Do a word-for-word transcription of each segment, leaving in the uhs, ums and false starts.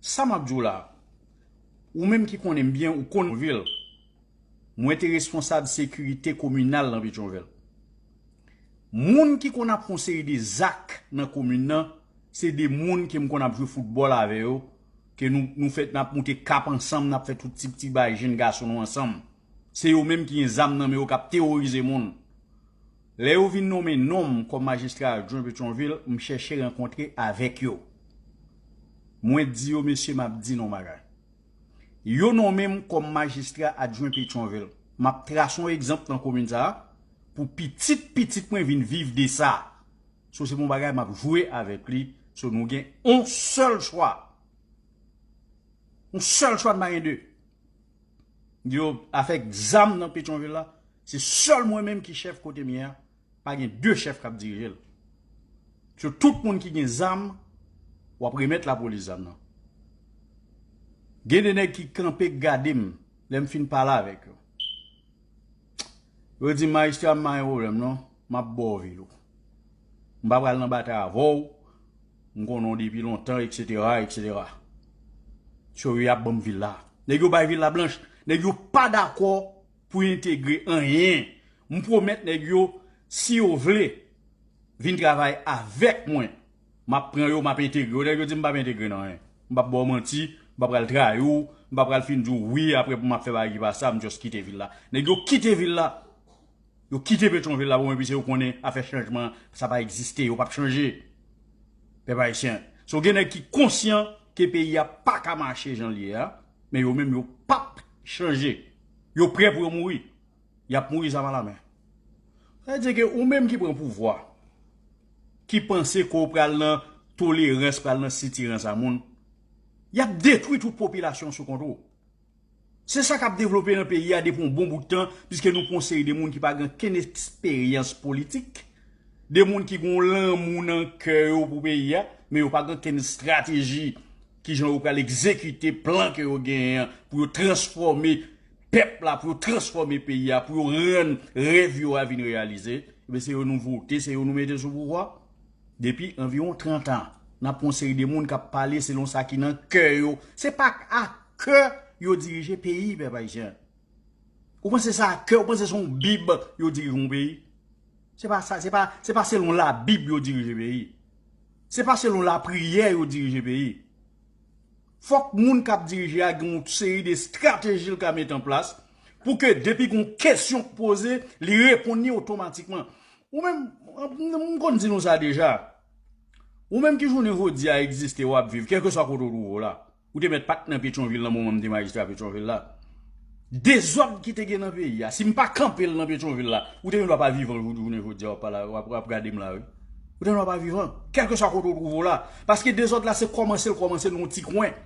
Sa m ap di w la, ou menm ki konnen m byen, ou konn vil. Mwen te responsab sekirite kominal nan Petyonvil. Moun ki konn ap fè yon seri de zak nan komin nan, se de moun ke m konn ap jwe foutbòl avè yo, ke nou, nou fè, n ap moute kap ansanm, n ap fè tout ti, ti bagay jenn gason nou ansanm. Se yo menm ki gen zam nan men yo k ap teworize moun. Lè yo vin nonmen non m kòm majistra adjwen Petyonvil, m chèche rankontre avèk yo. Mwen di yo, mesye, m ap di nou yon bagay. Yo nonmen m kòm majistra adjwen Petyonvil. M ap trase yon egzanp nan komin sa a pou pitit pitit mwen vin viv de sa. So, se yon bagay m ap jwe avèk li. So, nou gen yon sèl chwa. Yon sèl chwa, n pa gen de. Yo, afè zam nan Petyonvil la, se sèl mwen menm ki chèf kote m ye a. Pa gen de chèf k ap dirije l. So, tout moun ki gen zam, w ap remèt lapolis zam nan. Gen de nèg ki kanpe gade m lè m fin pale avèk yo. Yo di, "Majistra, m pa gen pwoblèm non, m ap ba w vil ou. M pa pral nan batay avè w, m konnen w depi lontan, etsetera, etsetera." So, y ap ban m vil la. Nèg yo bay vil la blanch. Nèg yo pa dakò pou yo entegre anyen. M pwomèt nèg yo, si yo vle vin travay avèk mwen, m ap pran yo, m ap entegre yo. Nèg yo di m p ap entegre nan anyen. M p ap ba w manti, m p ap pral trayi w, m p ap pral fin di w wi, apre pou m ap fè bagay ki pa sa, m just kite vil la. Nèg yo kite vil la. Yo kite Petyonvil la pou mwen, piske yo konnen afè chanjman, sa pa egziste, yo p ap chanje. Pèp ayisyen. So, gen nèg ki konsyan ke peyi a pa ka mache jan l ye a, men yo menm yo p ap chanje. Yo prè pou yo mouri. Y ap mouri zam alamen. Sa vle di ke ou menm ki pran pouvwa, ki panse ke w pral nan tolerans, pral nan sitirans a moun, y ap detwi tout popilasyon sou kont ou. Se sa k ap devlope nan peyi a depi yon bon bout tan, piske nou pran yon seri de moun ki pa gen okenn eksperyans politik, de moun ki gen yon lanmou nan kè yo pou peyi a, men yo pa gen okenn estrateji kijan yo pral egzekite plan ke yo genyen an pou yo transfòme pèp la, pou yo transfòme peyi a, pou yo rann rèv yo a vin reyalize. Ebyen, se yo nou vote, se yo nou mete sou pouvwa. Depi anviwon trant an, n ap pran yon seri de moun k ap pale selon sa ki nan kè yo. Se pa a kè yo dirije peyi, pèp ayisyen. Ou panse se a kè, ou panse se yon bib yo dirije yon peyi? Se pa sa, se pa, se pa selon labib yo dirije peyi. Se pa selon lapriyè yo dirije peyi. Fòk moun k ap dirije a gen yon seri de estrateji l ka mete an plas pou ke depi gen yon kesyon k poze, li reponn li otomatikman. Ou menm, m, m konn di nou sa deja. Ou menm ki jounen jodi a egziste, w ap viv, kèlkeswa kote w twouve w la. Ou te mèt pa t nan Petyonvil nan moman m te majistra Petyonvil la. Dezòd ki te gen nan peyi a, si m pa kanpe l nan Petyonvil la, ou te gen dwa pa vivan jou-, jounen jodi a, w ap pale, w ap, w ap gade m la, wi. Ou te gen dwa pa vivan, kèlkeswa kote w twouve w la. Paske dezòd la, se kòmanse l kòmanse nan yon ti kwen.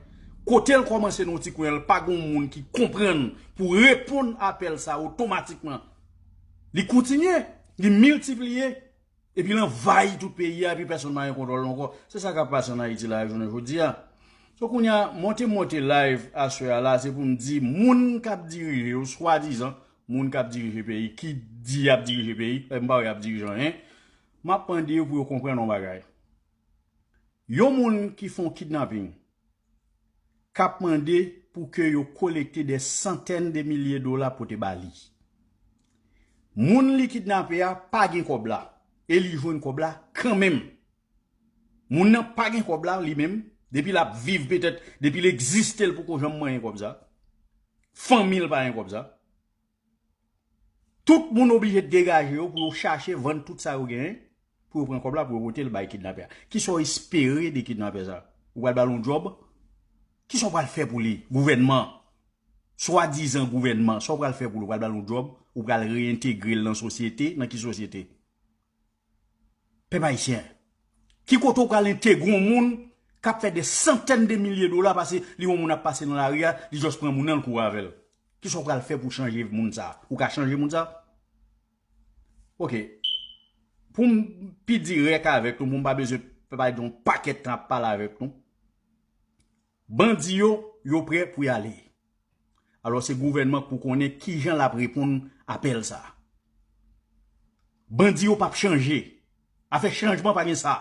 Kote l kòmanse nan yon ti kwen, l pa gen yon moun ki konprann pou reponn apèl sa otomatikman. Li kontinye, li miltipliye, epi l anvayi tout peyi a, epi pèsonn pa gen kontwòl l ankò. Se sa k ap pase ann Ayiti la, jounen jodi a. So, kounye a, monte, monte live aswè a la, se pou m di, moun k ap dirije yo, swadizan, moun k ap dirije peyi, ki di y ap dirije peyi, e m pa wè y ap dirije anyen, m ap mande yo pou yo konprann yon bagay. Yon moun ki fè yon kidnaping, k ap mande pou ke yo kolekte dè santèn de milye dola pote ba li. Moun li kidnape a pa gen kòb la, e li jwenn kòb la kanmenm. Moun nan pa gen kòb la, li menm, depi l ap viv petèt, depi l egziste, l poko janm manyen kòb sa. Fanmi l pa gen kòb sa. Tout moun oblije degaje yo pou yo chache vann tout sa yo genyen, pou yo pran kòb la, pou yo pote l bay kidnapè a. Kisa w espere de kidnapè sa? Ou pral ba l yon djòb? Kisa w pral fè pou li? Gouvènman, swadizan gouvènman, sa w pral fè pou li? Ou pral ba l yon djòb? Ou pral reyentegre l nan sosyete? Nan ki sosyete? Pèp ayisyen, ki kote w pral entegre yon moun k ap fè dè santèn de milye dola, pase li wè yon moun ap pase nan lari a, li just pran moun nan, l kouri avè l? Kisa w pral fè pou chanje moun sa? Ou ka chanje moun sa? Oke. Pou m pi dirèk avèk nou, pou m pa bezwen pèdi yon pakèt tan ap pale avèk nou. Bandi yo, yo prè pou y ale. Alò, se gouvènman k pou konnen kijan l ap reponn apèl sa a. Bandi yo p ap chanje. Afè chanjman pa gen sa.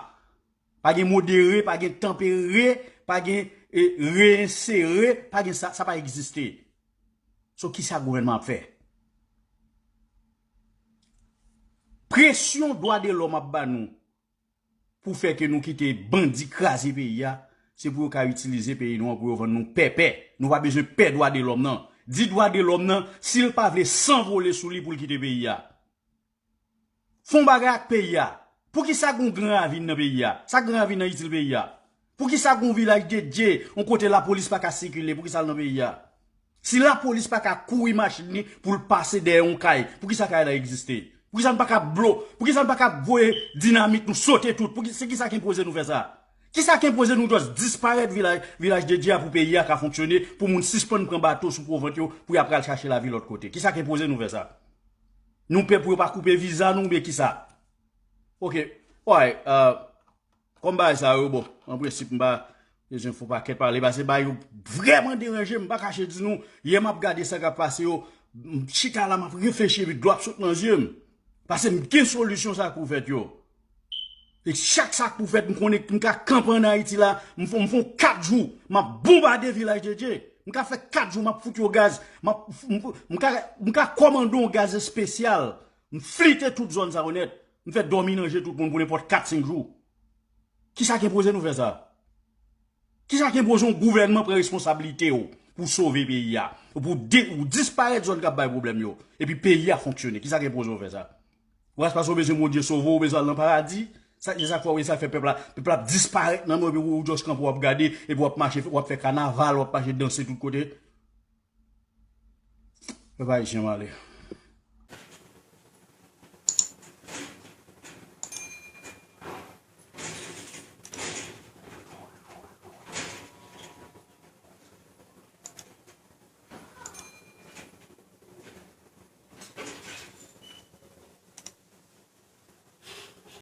Pa gen modere, pa gen tanpere, pa gen, e, reyensere, pa gen sa, sa pa egziste. So, kisa gouvènman ap fè? Presyon dwa de lòm ap ba nou pou fè ke nou kite bandi kraze peyi a, se pou yo ka itilize peyi nou an pou yo vann nou pèpè. Nou pa bezwen pè dwa de lòm nan. Di dwa de lòm nan, si l pa vle san vole sou li pou l kite peyi a. Fè yon bagay ak peyi a. Poukisa gon Gran Ravin nan peyi a? Sa Gran Ravin nan itil peyi a? Poukisa gon Vilaj de Dye, yon kote lapolis pa ka sikile, poukisa l nan peyi a? Si lapolis pa ka kouri machin li pou l pase dèyè yon kay, poukisa kay la egziste? Poukisa n pa ka blo? Poukisa n pa ka voye dinamit nou sote tout? Poukisa, se kisa ki enpoze nou fè sa? Kisa ki enpoze nou just disparèt Vilaj, Vilaj de Dye a pou peyi a ka fonksyone, pou moun sispann pran bato sou po vant yo, pou y ap pral chache lavi lòt kote? Kisa ki enpoze nou fè sa? Nou pè pou yo pa koupe viza nou oubyen kisa? Ok, alright, uh, kòm bagay sa yo, bon, an prensip, m pa bezwen fè pakèt pale, paske bagay yo vrèman deranje m, m pa kache di nou, yè m ap gade sa k ap pase yo, m chita la, m ap reflechi, epi dlo ap sot nan zye m. Paske m gen solisyon sa k pou fèt yo. E chak sa k pou fèt, m konnen m ka kanpe ann Ayiti la, m fè, m fè kat jou, m ap bonbade Vilaj de Dye. M ka fè kat jou, m ap fout yo gaz, m ap, m, m ka, m ka kòmande yon gaz espesyal, m flite tout zòn sa yo nèt, m fè dòmi nan je tout moun pou nenpòt kat, senk jou. Kisa ki enpoze nou fè sa? Kisa ki enpoze yon gouvènman pran responsablite w pou sove peyi a? Ou pou de, ou disparèt zòn k ap bay pwoblèm yo. Epi peyi a fonksyone. Kisa ki enpoze w fè sa? Ou pa, paske w bezwen Bondye sove w, ou bezwen al nan paradi. Sa, se sa k fè, w, sa k fè pèp la, pèp la ap disparèt nan men w, epi ou just kanpe w ap gade, epi w ap mache, w ap fè kanaval, w ap mache danse tout kote. Pèp ayisyen m ale.